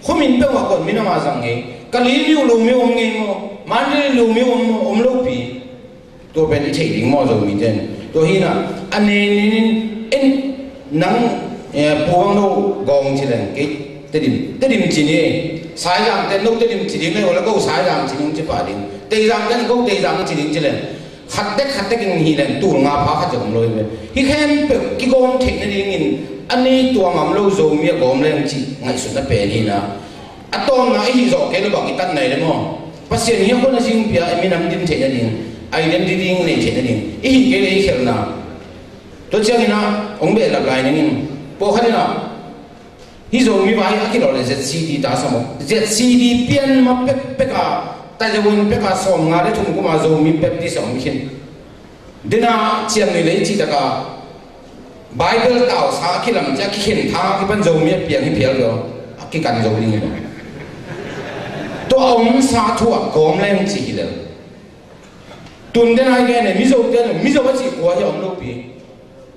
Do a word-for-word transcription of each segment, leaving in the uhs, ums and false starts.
Khuamin peuh ah kong minam a zang ngei. Kalay liu lo mi om ngei maw? Mandalay liu mi om maw? Om lo pi. Tua pen i theih ding maw, Zomite in? Tua hi na, a nen in, en, nang, eh, Pu Bang No Gawng ci leng, kei Tedim, Tedim ci ni. Saizang ten no Tedim ci ding le, wala ko Saizang ci ding ci pah ding. Teizang ten ko Teizang ci ding ci leng. Khat tek, khat tek in hi leng, tul nga pha khat zong om lo hi ve. Hih khempeuh kigawm theih nadingin, a nei tuam a om lo Zomi a gawm leng cih ngaihsutna pen hi na. A tawpna i hih zawh kei lo bang i tat nai le maw? Pasian hi a khuan a zing pia, i minam dim theih nading, identity nei theih nading. I hih kei le i khelhna. Tua ciangin ah, hong behlap lai ning in. Pawlkhat in ah, hih Zomi vai a kilawh le Z C D ta sa maw. Z C D pian ma pekpek a, Taiwan pek a sawm nga le thum kum a Zomi Baptist a om khin. Dena ciamnuih lei cih taka Bible tausa a kilam ciah kikhen thang a kipan Zomi a piang hi phial lo a kikan zo ding hi lo. Tua a omsa thu a gawm leng cih hi lo. Tun dena i gen e, Mizo te, Mizo a cih khua hi a om lo pi.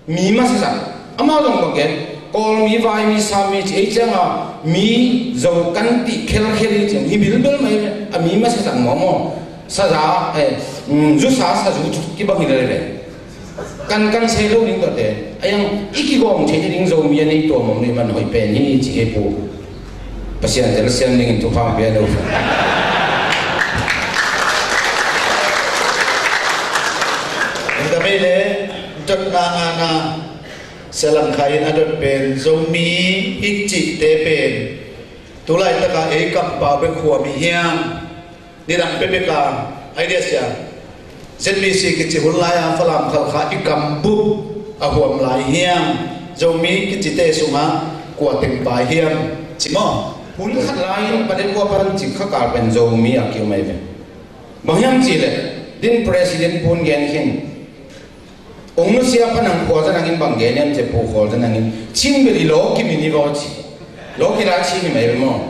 Mi masa zat. Amau zong bang gen. Kawl mi, Vai mi, Sam mi ci ei cianga mi Zo kan ti khelkhel hi ciang hi bilbel mai ve. A mi masa zat maw maw. Saza, eh, mm, zusa, sazu kibang hi lele. Kan kan se lo ding tuate. A yang i kigawm theih ding Zomi a nei tuam om ni man hoih pen hi ci he pu. Pasian telsiam dingin thupha pia lo. Enta mei le, dotna ngana, Sia Lam Khai in a dot pen, Zomi i cihte pen, tu laitaka ei kampau bek huam hi hiam? Nidang pepeka, idea sia. Z B C kici hun lai-a Falam Khalkha i kam bup a huam lai hiam? Zomi kicite sungah kua teng pai hiam? Ci maw? Hun khat lai-in paden kua pan cik kha kal pen Zomi a kiu mai ve. Bang hiam ci le, din president pun gen khin. Ong nusia pan ang khualzan angin bang gen hiam ci pu khualzan angin. Chin bel i law kimin i vaw ci. Law kilai Chin hi mai bel maw.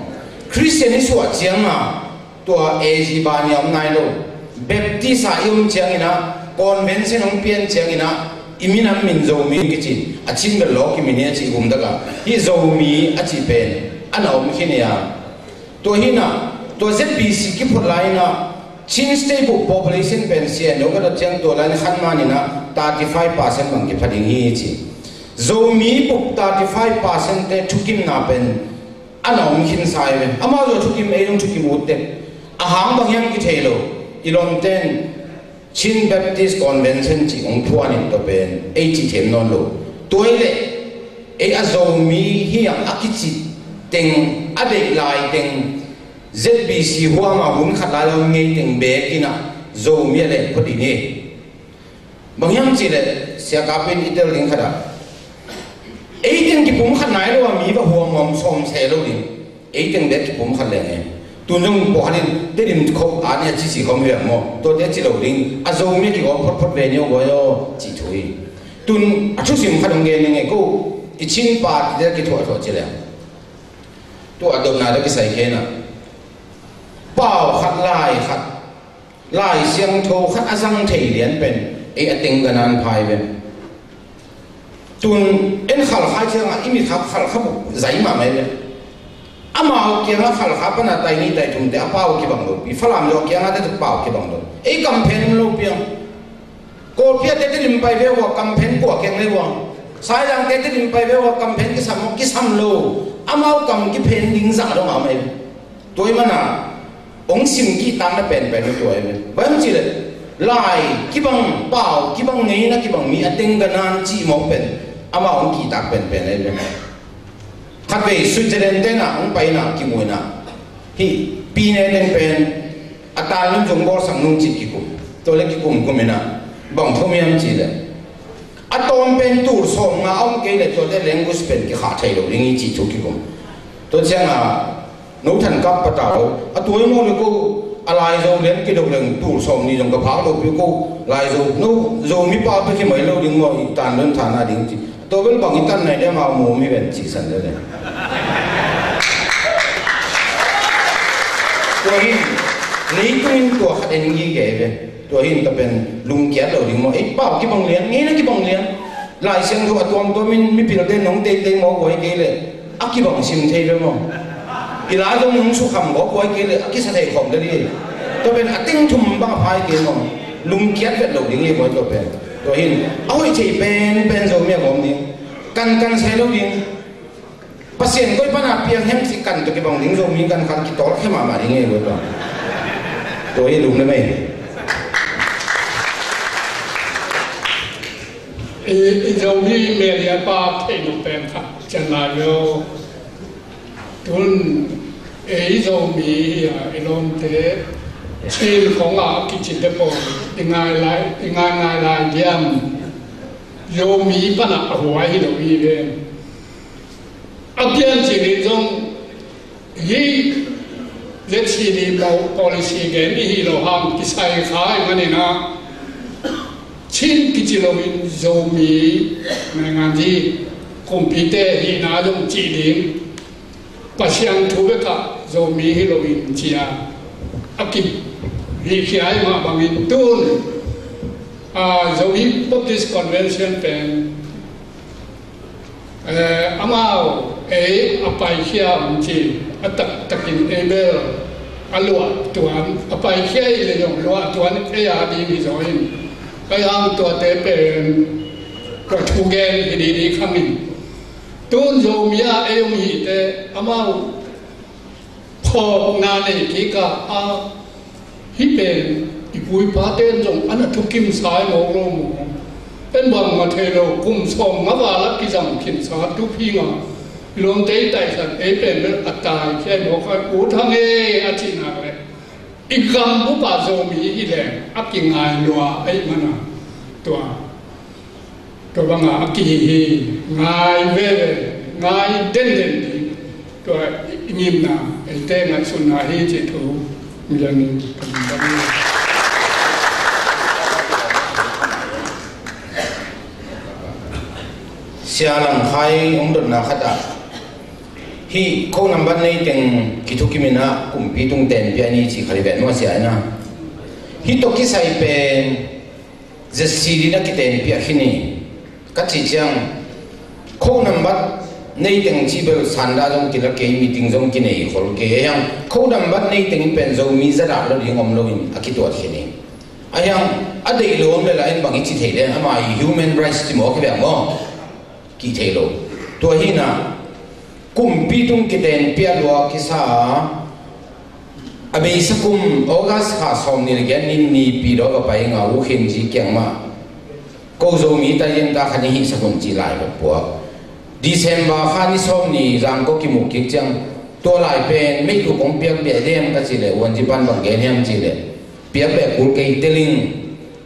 Christian i suah cianga tua A G bani a om nai lo. Baptist a i om ciangina, convention hong pian ciangina, i minam min Zomi kici. A Chin bel law kimin i a ci gum taka. Hi Zomi a ci pen. Ana om khin ia. Tua hi na, tua Z B C kiphut lai na, Chin State bup population pen sia no ka dot ciang tua lai na khan man ina thirty five percent bang kipha ding hi ci. Zomi bup thirty five percent te thukimna pen ana om khin sai ve. Amau zo thukim ei zong thukim ut te. A hang bang hiam kithei lo. I lom ten Chin Baptist Convention cih hong phuan in tua pen ei cih them nawn lo. Tua hi leh ei a Zomi hi a, a kici teng, a deih lai teng, Z B C huam a hun khat lai lo ngei teng beek in a Zomi a leh phot in hi. Bang hiam cih leh Sia Kap in i tel ding khat ah ei teng kipum khat nai lo a mi va huam huam sawm se lo ding. Ei teng bek kipum khat leng e. Tun zong pawlkhat in Tedim khop a nia cici khom hiam maw? Tuate ci lo ding. A Zomi a kigawm photphot ve ni aw guai aw ci thu hi. Tun a thusim khat hong gen ning e ko. I Chin pa tite kithuahthuah ci leng. Tua a dopna dah kisai kei na. Pau khat lai khat. Lai Siangtho khat a zang thei lian pen ei a teng ganan phai ve. Tun en Khalkha ciangah i mit khak Khalkha bup zai mahmah ve. Amau kiangah Khalkha pana tai ni tai thumte a pau kibang lo pi. Falam zaw kiangah te pau kibang lo. Ei kam phen lo piang. Kawlpi a te Tedim pai ve ua kam phen kua keng le ua. Saizang te Tedim pai ve ua kam phen kisam, kisam lo. Amau kam kiphen ding zah lo mahmah ve. Tua i mana hong sim kihtakna penpen uh tua i ve. Bang hong cih leh lai kibang, pau kibang, ngeina kibang, mi a teng ganan cih mawk pen amah hong kihtak penpen a i ve. Khatvei Switzerland tena hong paina kimuina hih pine teng pen a tanlun zong bawlsak nung cih kikum. Tua le kikum kum ina bang thum hiam cih leh a tawm pen tul sawm nga a om kei leh tuate language pen kikhah thei lo ding hi cih thu kikum. Tua ciangah No than kap pata lo. A tuai maw le ko a lai zo lian kidok leng tul sawm ni zong ka phak lo pi ko lai zo. No zo mi pa pe ki mai lo ding maw i tan lon thana ding ci. A tua bel bang i tan nai dia ma mu mi ven ci san le le. Tua hi leitung in tua khat en ngi ke ve. Tua hi in ta pen lungkiat lo ding maw. Ei pau kibang lian, ngeina kibang lian. Lai Siangtho a tuamtuam in mipilte nong teitei maw guai kei le a kibang sim thei ve maw. I la zong nung sukham gawp huai kei le a kisa thei khawm le ding. Tua pen a teng thum bang a phai kei maw. Lungkiat vet lo ding hi maw tua pen. Tua hin a hoih thei pen pen Zomi a gawm ding. Kan kan sai lo ding. Pasian koi pana piang hiam ci kan tua kibang ding Zomi kan khan kitawl khe mahmah ding hi maw tua. Tua hi lum le mei. I, i Zomi media pa theih lo pen khat cian lai lo. Tun ei Zomi hi a, i lawmte Chin khong a kici te pawl i ngai lai, i ngai ngai lai diam? Zomi pana a huai hi lo hi ven. A pian cinin zong hi le Chin i policy gen i hi lo hang kisai kha i manin a Chin kici loin Zomi, nainganzi, kumpite hihna zong cih ding. Pasian thu bekah Zomi hi loin cia a kip hi khiai mah bangin tun, a, Zomi Baptist Convention pen, eh, amau ei a paikhia om ci a taktakin ei bel a luah tuan a paikhia i le zong luah tuan ei a ding hi zaw in ei hang tuate pen tua thugen hi didi khangin. Tun Zomi a ei om hite amau phawkna nei kik a, a, hih pen i pu i pate in zong a na thukim sa i mawk lo mu. En bang ma thei lo kum sawm nga val a kizang khin sa tu phi nga. I lawmte i taihsan ei pen bel a tai khia i mawk a u thang e a cihnak le. I gam bupa Zomi i leng a kingai lua ei mana. Tua. Tua banga a kihi hi ngai veve, ngai denden ding. Tua i ngimna, eite ngaihsutna hi ci thu. Mian in kan dam hi. Sia Lang Khai ong dotna khat ah hih ko nambat nei teng kithukim in ah kumpi tung tenpiak ni ci khat i vet maw sia in ah. Hih tawh kisai pen ZCD na kitenpiak hi ni. Ka cih ciang ko nambat nei teng ci bel sanda zong kila kei, meeting zong kinei khol kei. Ahiang ko nambat nei teng in pen Zomi zadak lo ding om loin a kituat hi ni. Ahiang a deih lo om le la in bang i ci thei le ama i human rights ci maw kibiak maw ki thei lo. Tua hi na kumpi tung kitenpiak lua kisa a, a beisa kum August kha sawm ni le giat ni Naypyidaw va pai nga U Khin Zi kiang mah ko Zomi taizin ta khan i hihsak un ci lai va puak. December kha ni sawm ni Zangkong kimu kik ciang tua lai pen mei tu kong piak bia dem ka ci le uan ci pan bang gen hiam ci le piak bia kul kei teling.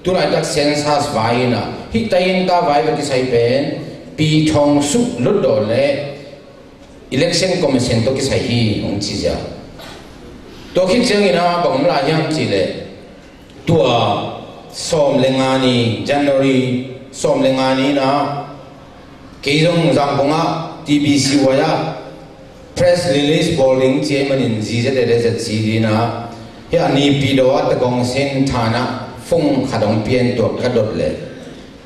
Tulaitak census vai in ah hih taizin ta vai va kisai pen pi thong suk lut dawn le Election Commission tawh kisai hi hong ci zia. Tua khit ciangin ah bang om lai hiam cih leh tua sawm le nga ni January sawm le nga ni in ah kei zong Zangkong ah TBCY ah press release bawl ding ci ei manin ZZA le ZCD in ah hih a Naypyidaw ah Tagong Seng Than ah phone khat hong pian tua ka dot leh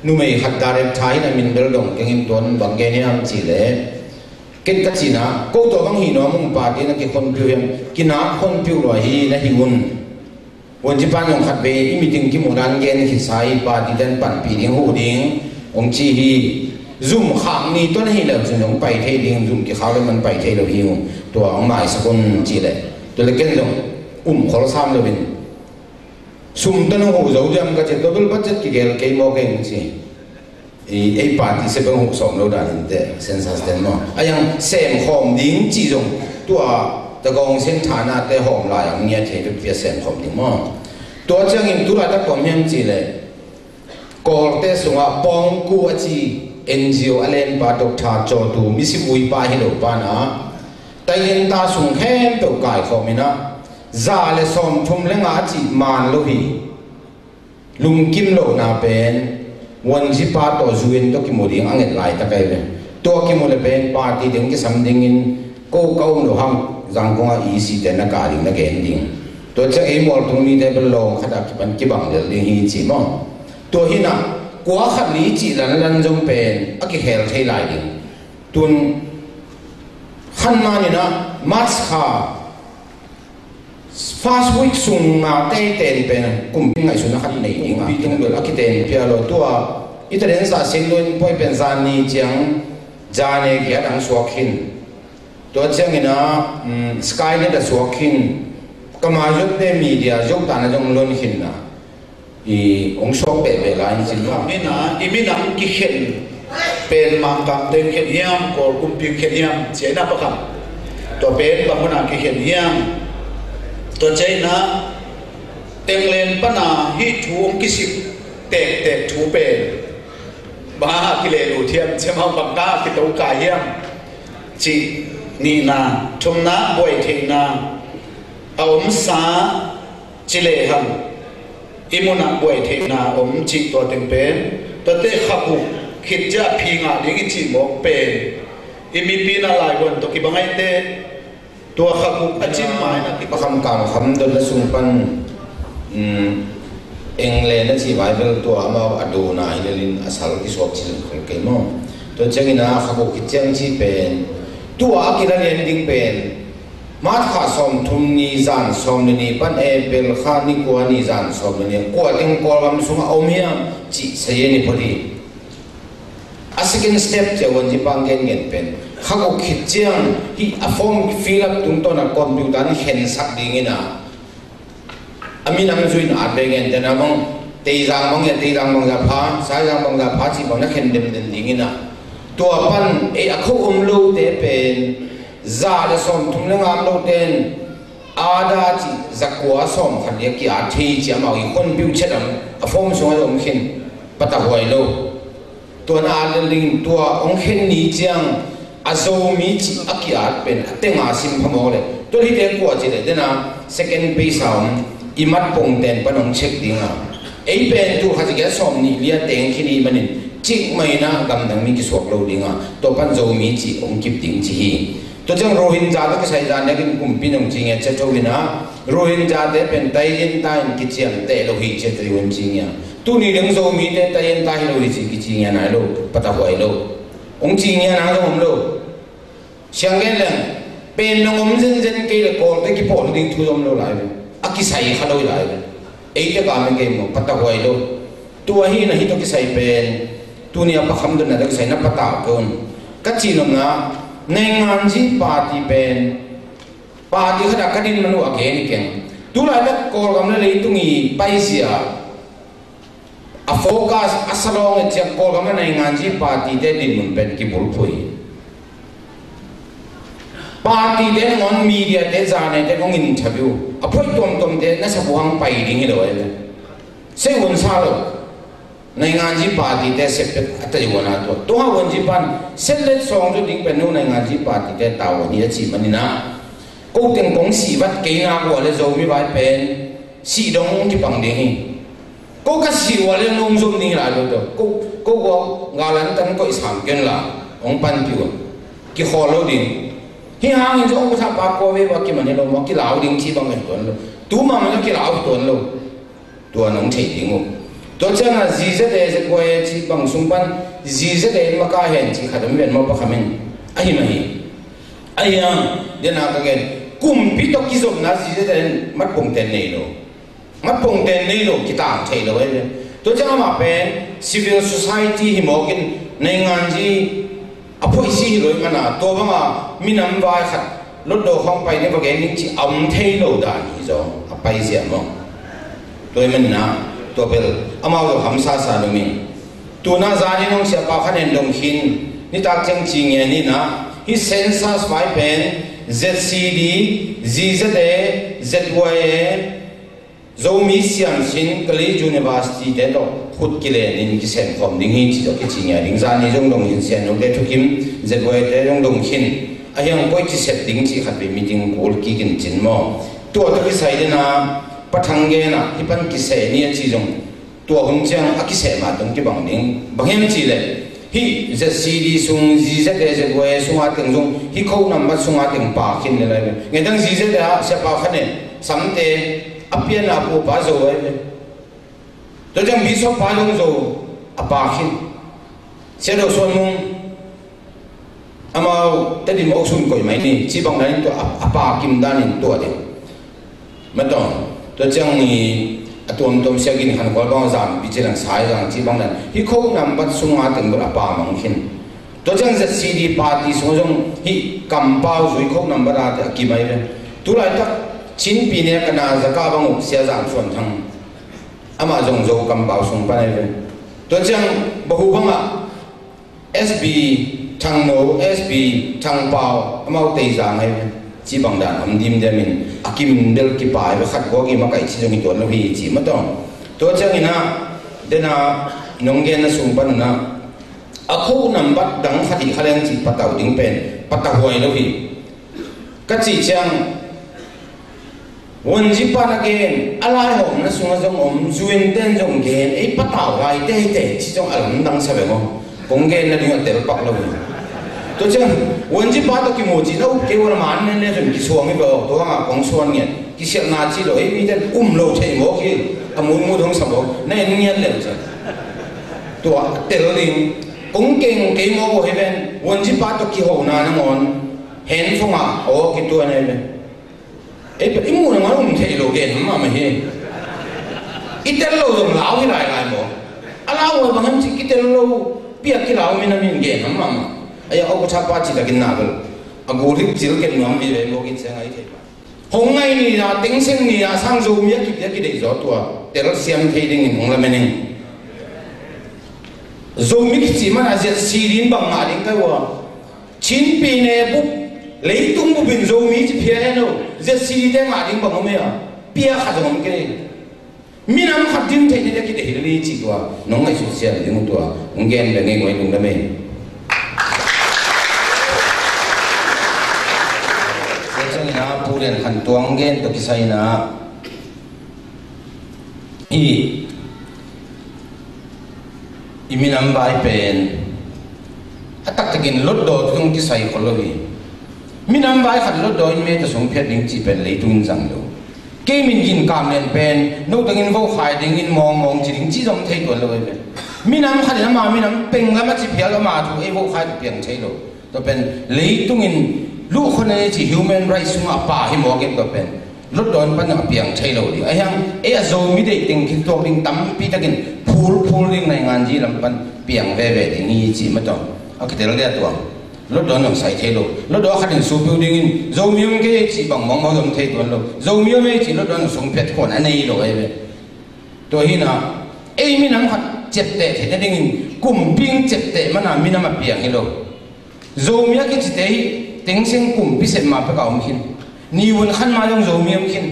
numei khat director in a min bel dong keng in tuan bang gen hiam cih leh ken ka cihna ko tawh bang hi nuam ung party na kikhonpiu hiam kinak khonpiu lua hi na hi un. Vuanci pan zong khat vei i meeting kimuhna an gen khitsa hi party ten panpih ding huh ding hong ci hi. Zum khak ni tuan hi lo cin hong pai thei ding zum kikhak le man pai thei lo hi ung tua hong maisak un cih leh tua le ken zong um khol sam lo in. Sum tan hong huh zo diam ka ci tua bel budget kigel kei maw kei hong ci. I, ei party se beng huh sawm lo dan in te census ten maw a yang sem khawm ding ci zong tua Tagong Seng Than ah te hawm lai ang ngiat thei bek pia sem khawm ding maw. Tua ciangin tulaitak kawm hiam cih leh Kawlte sungah Pawngku a ci NGO a lenpa Doctor Cawtu misi vuipa hi lo pa na tainta sung khempeuh kaikhawm in ah za le sawmthum le nga a cih man lo hi. Lungkim lohna pen Vuanci pa tawh UN tawh kimu ding a nget laitak ahi ve. Tua kimu le pen party ding kisam dingin ko ka um lo hang Zangkong ah EC te na kah ding na gen ding. Tua ciang ei mualtung mite bel lawng khat ah kipan kibang lel ding hi ci maw. Tua hi na kua khat li cih lanlan zong pen a kikhel thei lai ding. Tun khan man in ah March kha first week sungah teiten pen kumpi ngaihsutna khat nei ding a, kumpi tung bel a kiten pia lo. Tua i talent sa sing lo in poi pen zan ni ciang zan e giat ang suak khin. Tua ciangin a, um, Skynet a suak khin. Kama zot te media zot tana zong lon khin na. I hong suak behbeh lai in cin hang. Mina i minam kikhen pen Mangkang teng khen hiam, Kawl kumpi khen hiam, cia ina pakam. Tua pen bang huna kikhen hiam. Tua cia ina England pana hih thu hong kisip tektek thu pen bang a kileh lut hiam, cia mau bang ka kito kai hiam. Ci nihna, thumna buai theihna a omsa ci lehang i munah buai theihna om cih tua teng pen, tuate kha guk khit ciah phi ngah ding i cih mawk pen i mipi na laivuan tawh kibang aite, tua kha guk a cim mai na kibang. Pakam kam kham dot na sung pan, um, England a cih Bible tua amau a dona hi lelin a sal kisuak ci zong khol kei maw. Tua ciangin a kha guk khit ciang cih pen tua a kila lian ding pen March kha sawmthum ni zan sawm le ni pan April kha ni kua ni zan sawm le ni kua teng Kawlgam sungah om hiam cih sayen i phot hi. A second step cia uanzi pang gengen pen kha guk khit ciang hih a form fill up tungtawn a computer in khensak dingin a A minam zui na at ve ngen tena bang, Teizang bang ya, Teizang bang ya pha, Saizang bang ya pha, ci bang na khen dem den ding ina. Tua pan, ei a kho om lo te pen, za le sawm thum le ngam lo ten, ada ci, za kua sawm khat le ki at thei ci amau i kon piu chet am, a form sung a om khin, pata huai lo. Tua na at lel dingin tua hong khen ni ciang a Zomi cih a ki-at pen a tenga sim phamawk leh tua hite kua cih leh dena second page a om i mat pongten pan hong check dinga ei pen tul khat za giat sawm nih li a teng khin i manin cikmah ina gamdang mi kisuak lo dinga tua pan Zomi cih hong kip ding ci hi. Tua ciang Rohingya tawh kisai zan nekin kumpi nong ci nge cetho ina Rohingya te pen taizin ta in kiciam teh lo hi cetho in ci nge. Tuni ding Zomite taizin ta hi lo hi ci kici ngian nai lo, patahuai lo. Hong ci ngian nang zong om lo. Siang gen leng pen dong om zenzen kei le Kawlte kipawl ding thu zong om lo lai ve. A kisai kha lo hi lai ve. Eite ka men kei maw, patahuai lo. Tua hi na hi tawh kisai pen tuni a pakham dotna tawh kisai na patau kei un. Ka ci nopna, nainganzi party pen party khat a ka din man uh a gen hi keng. Tulaitak Kawlgam le leitung i paizia a focus a salawng e ciang Kawlgam a nainganzi party te dinmun pen kibulphui. Party te nangawn media te zane te kong interview a phoih tuamtuam te na sabuhang pai ding hi lo e. Sei un sa lo. Nainganzi party te seppek a taiwan a tua. Tua ha wanzi pan setlet sawng zu ding pen nu nainganzi party te tau a ni a ci manina. Ko teng kong sih vat kei nak ua le Zomi vai pen sih dong kipang ding hi. Ko ka sih ua le nung zom ding lai lo to. Ko, ko ua ngalan tan koih sam ken la hong panpih un. Kikhawl lo ding. Hi hangin zong ko sa pa kua ve ua kiman hi lo maw kilau ding ci bang en tuan lo. Tu ma man kilau tuan lo. Tua nong thei ding uh. Tua ciangin a Z Z A Z Y A ci bang sung pan Z Z A in maka hen ci khat om ven maw pakhamin. Ahi mah hi. Ahi ang, dena ka gen. Kumpi tawh kizopna Z Z A in matpongten nei lo. Matpongten nei lo, kitang thei lo ahi ve. Tua ciang amah pen civil society hi mawkin nainganzi a phoisi hi lo i mana tua banga minam vai khat lotdaw khawng pai ni va gen ning ci a om thei lo dan hi zaw a paizia maw. Tua i manina tua bel amau lo hamsasa lo mi. Tuna zanin hong siapa khan en dong khin nitak ciang ci nge nina hi census vai pen Z C D, Z Z A, Z Y A, Zomi siamsin College University te tawh khut kilenin kisem khawm ding hi ci tawh kici ngia ding. Zani zong dong hin sian note thukim Z Y A te zong dong khin a hiang koi ci sep ding ci khat vei meeting kul kikin cin maw. Tua tawh kisai dena pathang gena hi pan kiseh ni a ci zong tua hun ciang a kiseh mah tong kibang ding. Bang hiam ci le Hih Z C D sung, Z Z A, Z Y A sunga teng zong hih code number sunga teng pa khin le lai ve. Ngetang Z Z A siapa khan e samte a pianna pu pa zo ai ve. Tua teng bishop pa zong zo a pa khin. Sia do suan mung Amau Tedim Oksun koih mai ni, ci bang danin tua, a, a pa kim danin tua ding. Matawh, tua ciang ni a tuamtuam sia gin khan kual bang zam pi ci lang sai zang ci bang dan. Hi kho nambat sunga teng bel a pa mang khin. Tua ciang Z C D party sung zong hi kampau zui kho nambat a te a kim ai ve. Tulaitak Chin pi ne ka na zaka bang uk sia zang suan thang. Amah zong zo kampau sung pan ai ve. Tua ciang bahu bangah S B Thangno, S B Thangpau, amau tei za ngai ve. Ci bang dan om dimdiam in a kim bel kipai ve khat gua gim a kaih ci zong hi tuan lo hi ci matawh. Tua ciangin ah dena nong genna sung pan unah a kho nambat dang khat hi kha leng ci patau ding pen patau huai lo hi. Ka cih ciang Wonjipa na gen a laihawmna sungah zong om, zuin ten zong gen, ei patau lai teitei ci zong a lamdang sa veng aw. Kong gen nading a tel pak lo hi. Tua ciang Wonjipa tawh kimu ci na up kei ua na man nen le zong kisuang hi ve aw. Tua hangah kong suan ngiat kisialhna ci lo, ei miten um lo thei mawk hi. A mutmut hong sa mawk na en ngiat leu ciang tua a tel ding. Kong keng kei mawk uh hi ven. Wonjipa tawh kihona nangawn hen fongah aw kituan hi ven. Ei pet i muh nangawn um thei lo gen hamah mah hi. I tel lo zong lau hi lailai maw? A lau a bang hem ci kitel lo piak kilau minam in gen hamah mah. Ei a aw ka thapa ci takin na bel a gul hik cil ken nuam mi ve maw kit ciang a i thei pah. Hong ngai ni a, tengseng ni a, sang Zomi a kipia kideih zaw tua tel siam thei dingin hong lamen ing. Zomi kici man a Z C D in bang ngah ding kai ua. Chin pi ne bup, leitung bupin Zomi ci phia hen lo. Z C D te ngah ding bang om ei a? Pia khat zong om kei. Minam khat dim theih ni le kideih hi le li ci tua nong ngaihsut siam ding uh tua nong gen le ngei nguai lungdam ei. Tua ciangin ah Pu Lian Khan Tuang gen tawh kisai in ah i, i minam vai pen a taktakin Hlutdaw tawh zong kisai khol lo hi. Minam vai khat Hlutdaw in me tawh song phiat ding cih pen leitung in zang lo. Kei min gin kam lian pen no tengin vokhai dingin mawngmawng ci ding ci zong thei tuan lo ei pen. Minam khat in ama minam penglam a ci phial ama thu ei vokhai tawh piang thei lo. Tua pen leitung in luhkhon a nei ci human rights sungah a pa hi mawk in tua pen Hlutdaw in pan a piang thei lo ding. Ahiang ei a Zomi deih teng khituak ding tampi takin phulphul ding naingan ji lam pan piang veve ding hi ci matawh a kitel dia tua. Hlutdaw in zong sai thei lo. Hlutdaw khat in supiu dingin Zomi om kei ci bang mawngmawng zong thei tuan lo. Zomi om ei ci Hlutdaw in zong song phiat khuan a nei lo ei ve. Tua hi na ei minam khat ciapteh theih nadingin kumpi in ciapteh mana minam a piang hi lo. Zomi a kicite hi tengseng kumpi sep ma pek a om khin. Ni vun khan ma zong Zomi om khin.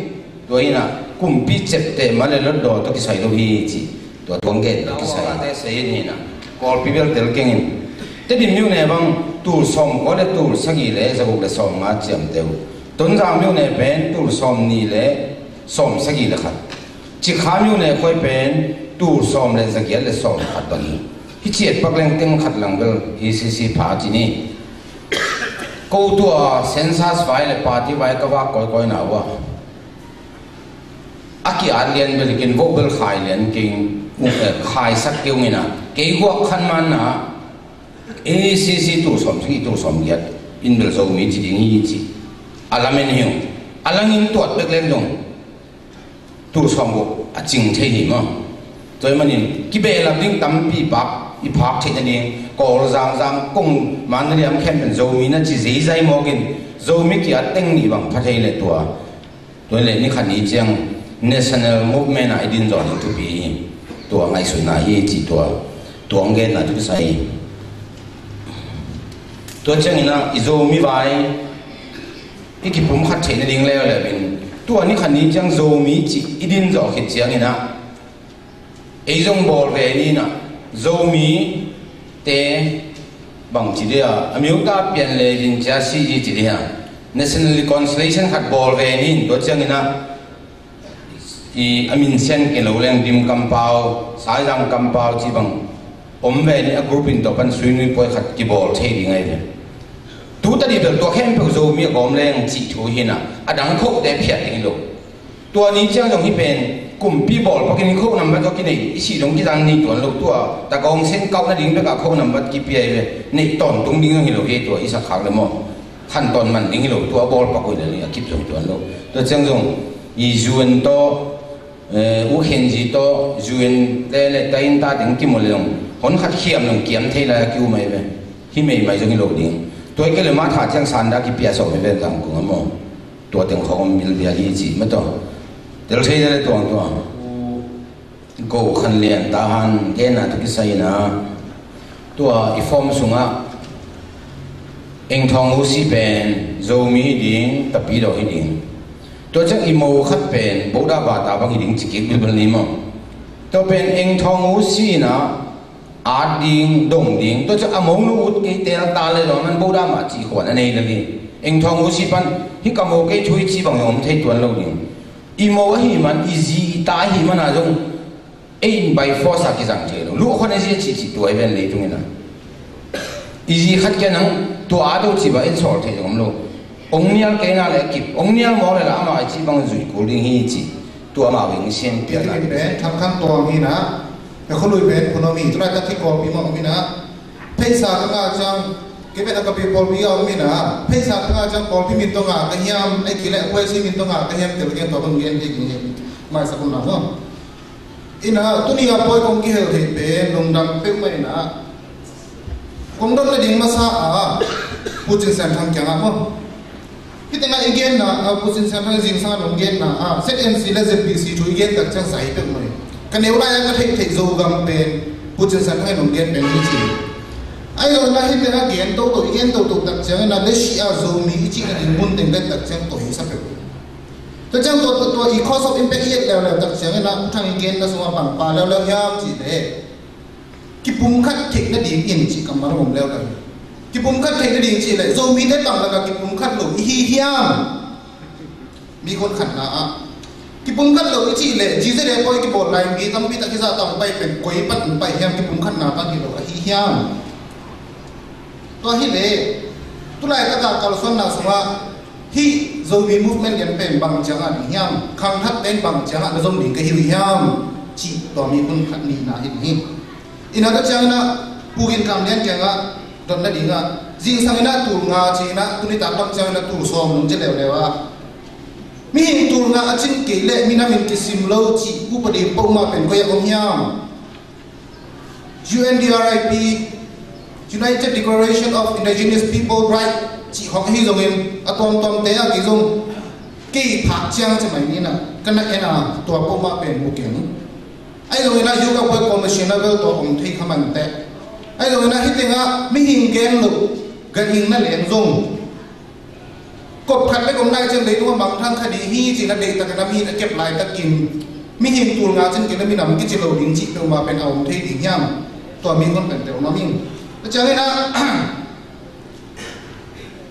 Tua hi na kumpi ciapteh ma le Hlutdaw tawh kisai lo hi ci. Tua tuang gen tawh kisai. Tua te sei in hi na Kawlpi bel tel kengin. Tedim myone bang tul sawm kua le tul sagih le zaguk le sawm nga ciamteh uh. Tonzang myone pen tul sawm nih le sawm sagih le khat. Cikha myone khuai pen tul sawm le zagiat le sawm khat bang hi. Hi ciat pak leng teng khat lang bel hi sisi pha ci ni. Ko tua census vai le party vai ka vak kawikawi na uh a, a ki-at lian bel kin voh bel khai lian king, eh, khaisak kei ung ina kei guak khan man na. A C C tul sawm sagih tul sawm giat in bel Zomi ci ding hi ci. A lamen hi ung. A langin tuat bek leng dong tul sawm guk a cing thei hi maw? Tua hi manin kibehlap ding tampi pak i phak theih nading Kawl, Zangzang, Kong, Mandalay am khempeuh in Zomi na ci zeizai mawkin Zomi ki-at teng nih bang pha thei le tua. Tua le ni khat ni ciang national movement ah i din zawh ding thupi hi. Tua ngaihsutna hi ci tua. Tua hong genna thusa hi. Tua ciangin ah i Zomi vai i kipumkhat theih nading leuleu in tua ni khat ni ciang Zomi cih i din zawh khit ciangin ah ei zong bawl ve ni na, Zomi te bang ci dia, a miuta pian le din cia si ji ci dia, national reconciliation khat bawl ve ni in tua ciangin ah i a min sian kei lo leng Dim kampau, Saizang kampau ci bang om ve ni a group in tua pan suinui puai khat kibawl thei ding ahi ve. Tu tadi bel tua khempeuh Zomi a gawm leng cih thu hi na, a dang khote phiat ding hi lo. Tua ni ciang zong hi pen Kumpi bawlpakin kho nambat tawh kinei i sih dong kizang nei tuan lo. Tua tagawng sen kauh nading bekah kho nambat kipia i ve. Neih tawntung ding zong hi lo hi, tua i sak khak le maw, khan tawn man ding hi lo. Tua bawlpak uh hi le a kip zong tuan lo. Tua ciang zong i U N tawh, eh, U Khenzi tawh U N te le ta in ta ding kimu le zong hon khat khiam zong kiam thei lai a ki-um ahi ve. Hi meimai zong hi lo ding. Tua i ke le ma tha ciang sanda kipia sawm hi ve, zang kung a maw. Tua teng khawng om bil dia hi ci ma tawh. Tel thei le tuang tua. Go Khan Lian Tahan genna tawh kisai inah, tua i form sungah Eng Thawng U Si pen Zomi hi ding, Tapidaw hi ding. Tua ciang i mo khat pen Boda Bata bang hi ding ci kik bilbel ni maw. Tua pen Eng Thawng U Si inah at ding, dong ding. Tua ciang a mo nu ut kei tel ta le zong man Boda mah ci khuan a nei le ni. Eng Thawng U Si pan hih ka mo kei thu i ci bang zong om thei tuan lo ding. I mo ahih man, i zi i ta ahih man a zong, ei in by force a kizang thei lo. Luh khuan a zi a cihcih tua i ven leitung inah. I zi khat kia nang tua a do cih bah in sawl thei zong om lo. Ong nial kei na le a kip, ong nial mawk le la amah i cih bang zui kul ding hi cih. Tua amah veng sian pial na. Pen Thang Khang Tuang hi na, e khului pen Phun Om hi, tulai tak khi Kawlpi mah om hi na. Pheisa ka ngah ciang, kei pen a ka pi Kawlpi a om hi na. Pheisa ka ngah ciang Kawlpi min tawh ngah ka hiam, ei ki le Khuaisi min tawh ngah ka hiam, tel gen tua bang gen hi ding hi. Maisak um na maw. Inah, tuni a pawi kong kihel theih pen lungdam peuhmah inah, kong dot nading masa a Pu Cin Sian Thang kiangah maw. Hih tengah i genna a, Pu Cin Sian Thang zingsang a nong genna a, Z N C le Z B C thu i gen tak ciang zai peuhmah hi. Ka neu lai-a ka theihtheih Zogam pen Pu Cin Sian Thang i nong gen pen hi ci. Ahi zongin ah hih tengah gen toto, i gen toto tak ciangin ah, le si a Zomi i cih nading mun teng vet tak ciang tawh hi sa peuh. Tua ciang tua, tua, tua i cause of impact i et leuleu tak ciangin ah, Pu Thang i genna sungah bang pha leuleu hiam cih leh, kipumkhat theih nading in cih kammal om leuleu. Kipumkhat theih nading cih leh, Zomite bang lakah kipumkhat lo i hi hiam? Mi kun khatna ah. Kipumkhat lo i cih leh, G Z A pawi kibawl lai mi tampi tak hi zah tawh pai pen koi pan pai hiam, kipumkhatna pan hi lo ahi hiam? Tua hi leh, tulai taka kalsuanna sungah, hih Zomi movement gen pen bang ciangah ding hiam, khangthak pen bang ciangah na zom ding ka hi uh hiam, cih tua mi hun khat nihna hi ding hi. Inah tua ciangin ah, Pu Gin Kam Lian kiangah, dot nadingah, zingsang inah tul nga ci inah, tuni tak bang ciangin ah tul sawm nung ci leuleu a. Mihing tul nga a cin kei leh minam in kisim lo cih upadi peuhmah pen koi ah om hiam? U N D R I P, United Declaration of Indigenous People Right, cih hong ahi zongin, a tuamtuamte a kei zong, kei phak ciang ci mai ni na, ka na en a, tua peuhmah pen mu keng. Ahi zongin ah, U N Commissioner bel tua om thei kha man teh. Ahi zongin ah, hih tengah mihing gen lo, ganhing na leng zong, kop khat bek om lai ciang leitungah mangthang kha ding hi ci-in a deihtakin a mi a kep laitakin, mihing tul nga cin kei leh minam kici lo ding cih peuhmah pen a om thei ding hiam? Tua mi hun pen tel nuam ing. A ciangin ah,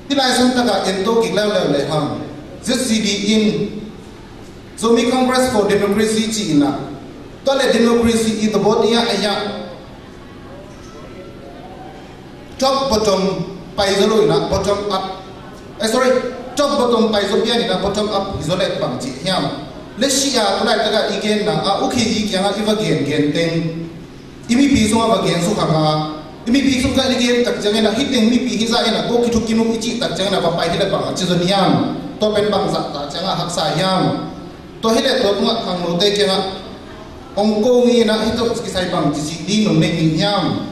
hih lai santakah en to kik leuleu lehang, Z C D in Zomi Congress for Democracy ci-in ah, tua leh democracy i the body ah, a iah, top bottom pai zaw lo inah, bottom up. Eh, sorry, top bottom pai zaw pian inah, bottom up hi zaw leh bang cih hiam? Le si a, tulai takah i genna a, U K G kiangah i va gen gen teng, i mipi sungah va gen sukha nga, i mipi sungah i gen tak ciangin ah, hih teng mipi hi zah inah, ko kithuk kinuk i cih tak ciangin ah, va pai hi leh bang a ci zaw hiam? Tua pen bang zah tak ciangah haksa hiam? Tua hi leh tua tungah khangnote kiangah hong ko ngei inah, hih tawh kisai bang ci ci ding nong nei ngei hiam?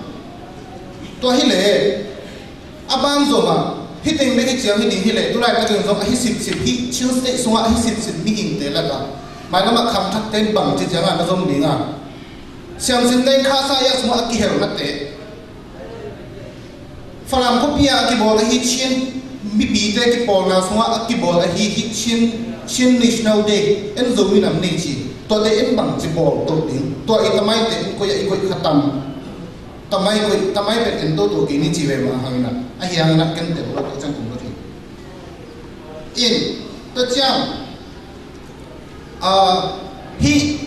Tua hi leh a ban zomah, hih teng bek hi ciang hi ding hi leh, tulai takin zong ahi sipsip, hih Chin State sungah ahi sipsip mihingte lakah, mailamah khangthakte in bang ci ciangah na zom ding a, siamsinte in khasa iah sungah a kihelnate, Falam khuapi ah a kibawl ahi Chin mipite kipawlna sungah a kibawl ahi hih Chin, Chin National Day, en Zomi nam nei ci, tuate en bang ci bawl to ding, tua i tamaite en koi ah i koih kha tam, tamai koih, tamai pen en toto kei ni ci ve mah hang inah, ahi hang inah ken tel lo, a ciang kum lo thei. In, tua ciang, ah, hih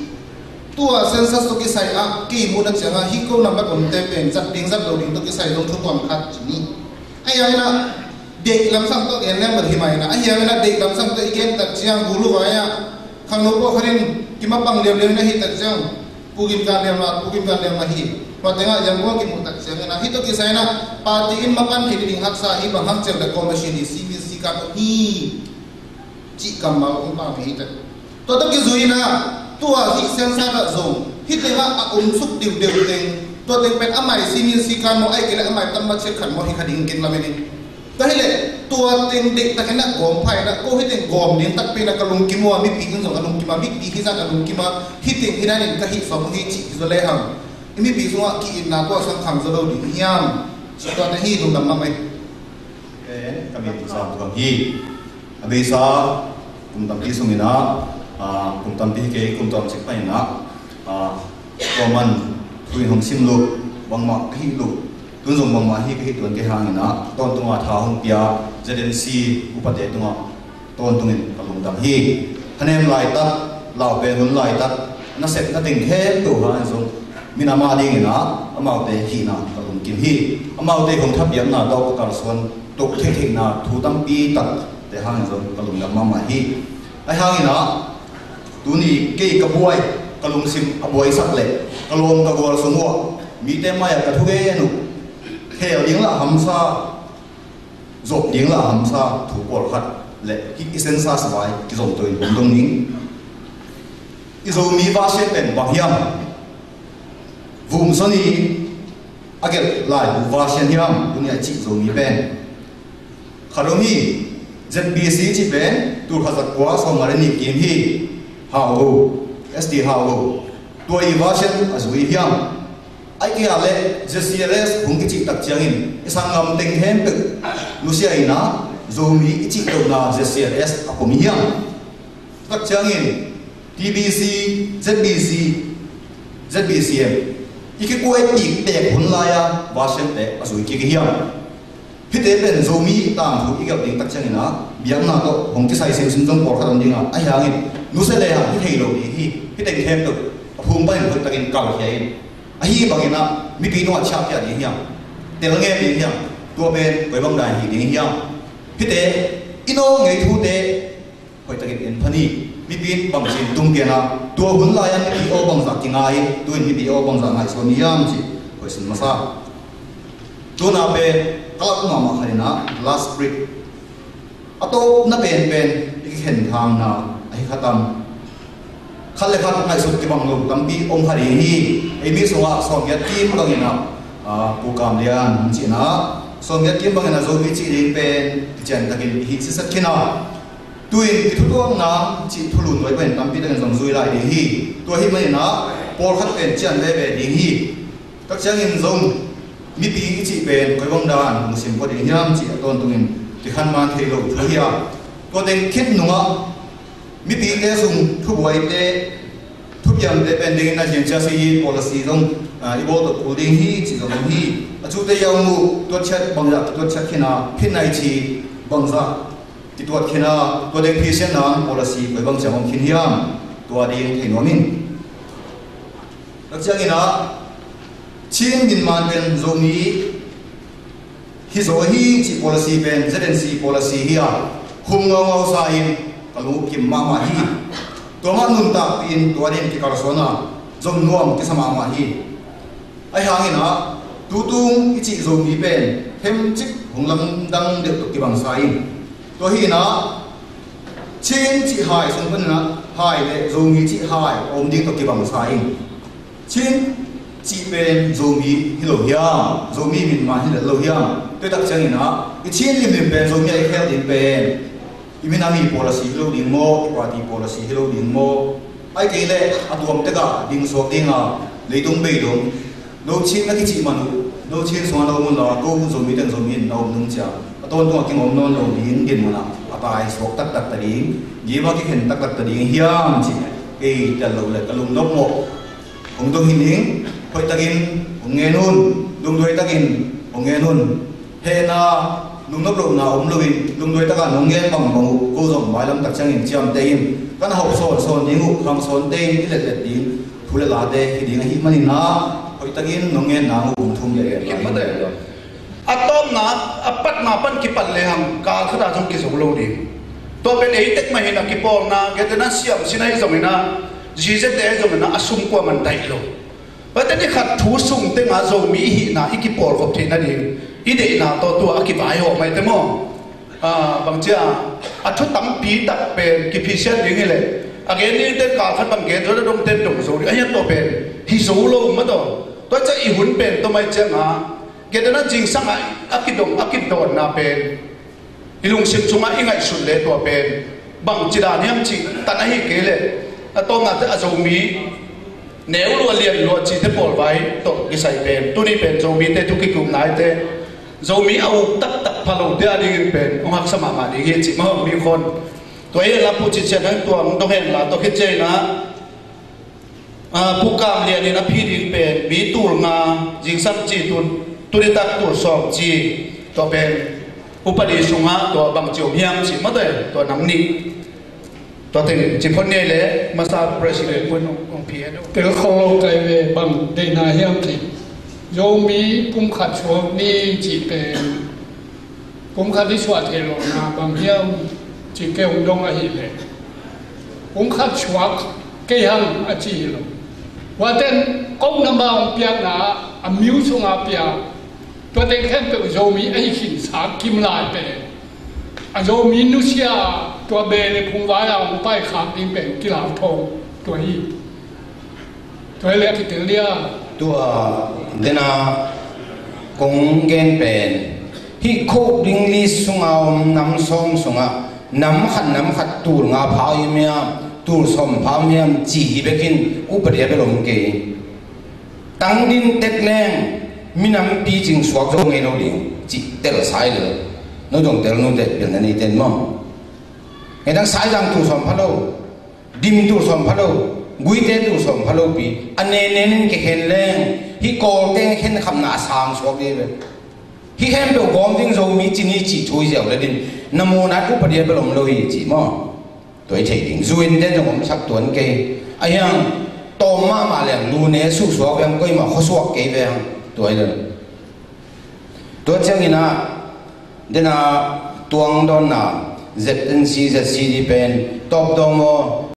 tua census tawh kisai ah kei muhna ciangah hih ko nambat omte pen zat ding zat lo ding tawh kisai zong thu tuam khat ci ni. Ahi hang inah deih lamsang tawh gen leng bel hi mah inah, ahi hang inah deih lamsang tawh i gen tak ciang gulu vai ah Khangno pawlkhat in kimapang liamliam in ahih tak ciang, Pu Gin Gan Lian mah, Pu Gin Gan Lian mah hi. Tua tengah Yangon kimuh tak ciangin ah, hih tawh kisai in ah party in mapan theih ding haksa hi. Bang hang ciang leh kawm a sin hi, simin sikan hi cih kammal hong pang hi teh. Tua tawh kizui in ah, tua hih siansa ah zong hih tengah a om suk diudiu teng, tua teng pen a mai simin sikan maw, ahih kei leh a mai tam ma ciat khat maw hi kha ding, ken lamen in. Tua hi leh tua teng deihtakin ah gawm pha in ah, ko hih teng gawm ding takpi in ah ka lungkim uh a, mipi in zong a lungkim a, mipi hih zah a lungkim a, hih teng hih dan in ka hih sawm uh hi cih hi zaw lehang, i mipi sungah ki-itna kua sang khang zaw lo ding hiam? Cih tua teng hi, lungdam mahmah hi. Eh, ka min Sam Thuam hi. A beisa kum tampi sungin ah, ah, kum tampi hi kei, kum tawmcik panin ah, ah, tua man thu in hong sim lo, bangmah ka hih lo, tun zong bangmah hi ka hih tuan kei hangin ah, tawntung a tha hong pia Z N C upate tungah tawntungin ka lungdam hi. Thanem laitak, laupen hun laitak, nasepna teng khempeuh hangin zong minam a dingin ah amaute hihna ka lungkim hi. Amaute hong thapiakna tawh ka kalsuan to theihtheihna thu tampi takte hangin zong ka lungdam mahmah hi. Ahi hangin ah tuni kei ka buai, ka lungsim a buaisak leh ka lawm ka gual sung uh ah mite mai-ah ka thugen uh, khel ding lah hamsa, zop ding lah hamsa thu pawlkhat leh hih i siansa sivai kizom to in hong dong ning. I Zomi version pen bang hiam? Vumsoni a gelh laibu version hiam tuni a i cih Zomi pen? Khat om hi, Z B C cih pen tul khat za kua sawmnga le nih kim hi. Hau Go, S T Hau Go, tua i version a zui hiam? Ahih kei leh Z C R S hong kicih tak ciangin i sanggam teng khempeuh nusia in ah Zomi i cih lohna Z C R S a pom hi hiam? Tak ciangin T B C, Z B C, Z B C M i kikuai tik tek hun lai-a version te a zui kik hi hiam? Hihte pen Zomi tangthu i gelh ding tak ciangin ah biakna tawh hong kisai simsim zong pawlkhat om ding a, ahi hangin nusia lehang hi thei lo ding hi. Hih teng khempeuh a phung panin hoihtakin kalkhia in, ahi bangin ah mipi tungah ciahpih ding hiam, tel ngen ding hiam, tua pen koi bang dan hi ding hiam? Hihte i nawk ngei thute hoihtakin en pha ni. Mipi in bangci in tung pian a, tua hun lai-a mipi aw bangzah kingai, tu-in mipi aw bangzah ngaihsun hiam cih hoih sin masa. Tuna pen ka lak mahmah khat in ah, last break, a tawpna penpen i kikhen thangna ahi khat am? Khat le khat ngaihsut kibang lo tampi om kha ding hi. Ei mi sungah sawmgiat kim bangin ah, ah, Pu Kam Lian hong cihna, sawmgiat kim bangin ah Zomi cih ding pen kician takin i hih siset khin a, tu-in i thutuakna cih thulu nuai pen tampi takin zong zui lai ding hi. Tua hi manin ah pawlkhat pen cian veve ding hi. Tak ciangin zong mipi i cih pen koi bang dan lungsim pua ding hiam cih a tawntungin kikhan man thei lo thu hi a, tua teng khit nungah mipite sung thubuaite, thupiangte pen dingin a cianciasi hi, policy zong, ah, i bawl tawh kul ding hi cih zong om hi. A cute i a om uh, tuatciat bangzah kituatciat khin a, khin nai ci bangzah kituat khin a, tua dek phisiatna policy koi bang ciang om khin hiam, tua ding thei nuam in. Tak ciangin ah Chin min man pen Zomi hi zaw hi cih policy pen Z N C policy hi a, hum ngaungau sa in ka lung uh kim mahmah hi. Tua mah nuntakpih in tua ding kikalsuan a, zom nuam kisa mahmah hi. Ahi hangin ah tutung i cih Zomi pen themcik hong lamdang deuh tawh kibangsa in, tua hi in ah Chin cih hai sung panin ah hai le Zomi cih hai a om ding tawh kibangsa in, Chin cih pen Zomi hi lo hiam, Zomi min man hi lo hiam? Tua tak ciangin ah i Chin limlim pen Zomi a i khel ding pen i minam i policy hi lo ding maw, i party policy hi lo ding maw? Ahih kei leh a tuam tekah ding suak ding a, leitung beidong, no Chin na kicih man uh, no Chin sungah na om un la, ko Zomi teng Zomi in na om nung ciang a tawntungah kingawm nawn lo ding dinmun ah a tai suak taktak ta ding, gim ah kikhen taktak ta ding hiam cih kei tel lo le ka lungnop mawh. Hong dong hi ning, hoihtakin hong ngen un, lungduai takin hong ngen un. Hehna, lungnop lohna om loin lungduai takin nong ngen bangbang uh, ko zong mailam tak ciangin ciamteh in, ka na hawh sawnsawn ding uh, khang sawnte in i letlet ding thu le late hi ding ahih manin ah, hoihtakin nong ngen nang uh hong thum leh leh. A tawpna, a patna pan kipat lehang kal khat ah zong kizo lo ding. Tua pen ei tek mah hi-in a kipawlna, kei te na siam sin ahi zongin a, zizete ahi zongin a, a sum kuaman daih lo. Tua te ni khat thu sung tengah Zomi i hihna i kipawlkhop theih nading i deihna tawh tua a kivaihawm mai te maw? Ah, bang cia, a thu tampi tak pen kiphisiat ding hi leh, a gen ding ten kal khat bang gen zo le dong ten dong zo ding, a hian tua pen hi zo lo mah tawh. Tua cia i hun pen tua mai ciangah, kei te na zingsang ah a kidong, a kidawnna pen i lungsim sungah i ngaihsut leh tua pen bangci dan hiam cih tan ahi kei leh, a tawpna te a Zomi neu lua lian lua cihte pawlvai tawh kisai pen, tuni pen Zomite thu kikupna hi te, Zomi a uk taktak pha lote a dingin pen hong haksa mahmah ding hi cih mah hong mi khon. Tua hi la Pu Cin Sian Thang tuang dong hen la, tua khit ciangin ah, ah, Pu Kam Lian in a phi ding pen mi tul nga, zingsang ci tun, tuni tak tul sawm ci, tua pen upadi sungah tua bangci om hiam cih mah te, tua nam nih. Tua teng ci phot ni leh, masa president pun hong phi hen. Tel khol lo tai ve, bang deihna hiam cih. Zomi pumkhat suak ni cih pen, pumkhat i suah theih lohna bang hiam cih kei hong dong ahih leh, pumkhat suak kei hang a ci hi lo. Tua ten, kong namba hong piakna ah, a myu sungah piak. Tua teng khempeuh Zomi ahi khinsa kim lai pen, a Zomi nusia, tua beh le phungvai a hong paikhak ding pen kilauthawng tua hi. Tua hi leh a kitel dia. Tua dena kong gen pen, hih code ding list sunga om nam sawm sungah nam khat nam khat tul nga pha om hiam, tul sawm pha om hiam cih hi bekin upadi a bel om kei. Tangdin tek leng minam picing suak zo ngei lo ding cih tel sai lo. No dong tel, no tel, tel na nei ten maw. Ngetang Saizang tul sawm pha lo, Dim tul sawm pha lo, Guite tul sawm pha lo pi, a nennen in kikhen leng, hih Kawlte khen khamna a sang suak ding ve. Hih khempeuh gawm ding Zomi ci ni cih thu hi ziau le din, na mawhna upadi a bel om lo hi cih maw. Tua i thei ding. Zu-in te zong omsak tuan kei. A hiang, tawm mahmah leng, lu ne suhsuak veng, koimah khuasuak kei veng. Tua hi lo. Tua ciangin ah, dena tuang dawnna, Z N C, Z C D pen, tawp dawng maw,